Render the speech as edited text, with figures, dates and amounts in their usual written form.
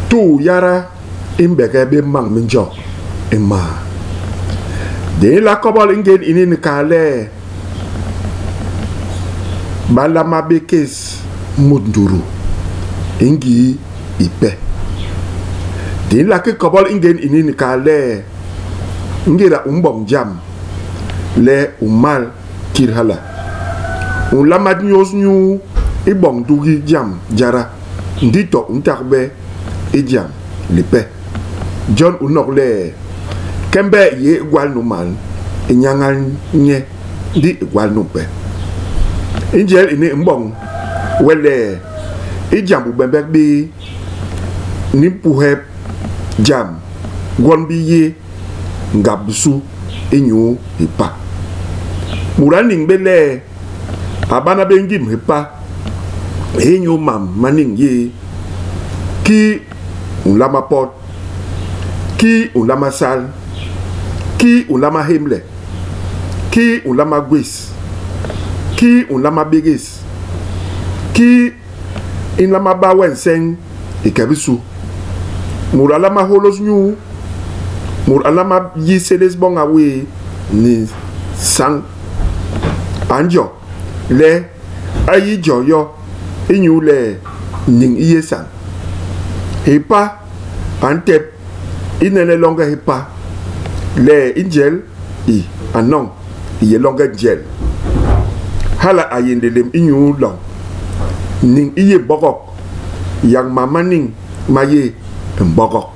Tuu yada i mbegee bé mañ mi njok i maa. Di nla kobol i ngén ini ni kal le ba nlama bé kéés mut nduru i ngii ipe. Di nla ki kobol i ngén ini ni kal le ingéda u mboñ jam le u mal kil hala, u nlama nyôs nyuu i boñ ndugi jam jada ndi to u ntagbe i jam lipe. Jon u nok le, kembe i yé i gwal nu man, i nyañal nye ndi i gwal numpe. I njel ini i mboñ we le i jam u bembek bi ni mpuhep jam gwon bi yé ngap bisu inyu hipa. Mut a niñ bé le a bana bé ngim hipa inyu mam ma niñ yé. Kii u nlama pot? Kii u nlama sal? Kii u nlama hémle? Kii u nlama gwés? Kii u nlama bégés? Kii i nlama ba we nseñ i ke bisu? Mut a nlama hôlôs nyuu. Mut a nlama yi sélés boña wéé ni nsañ. A njo le a yi jo yo inyule niñ i yé sañ. Hipa a ntep i nene loñge hipa le i njel i a noñ i yé loñge njel. Hala a yé nlélém inyu loñ. Niñ i yé mbogok, yak mam ma niñ ma yé mbogok.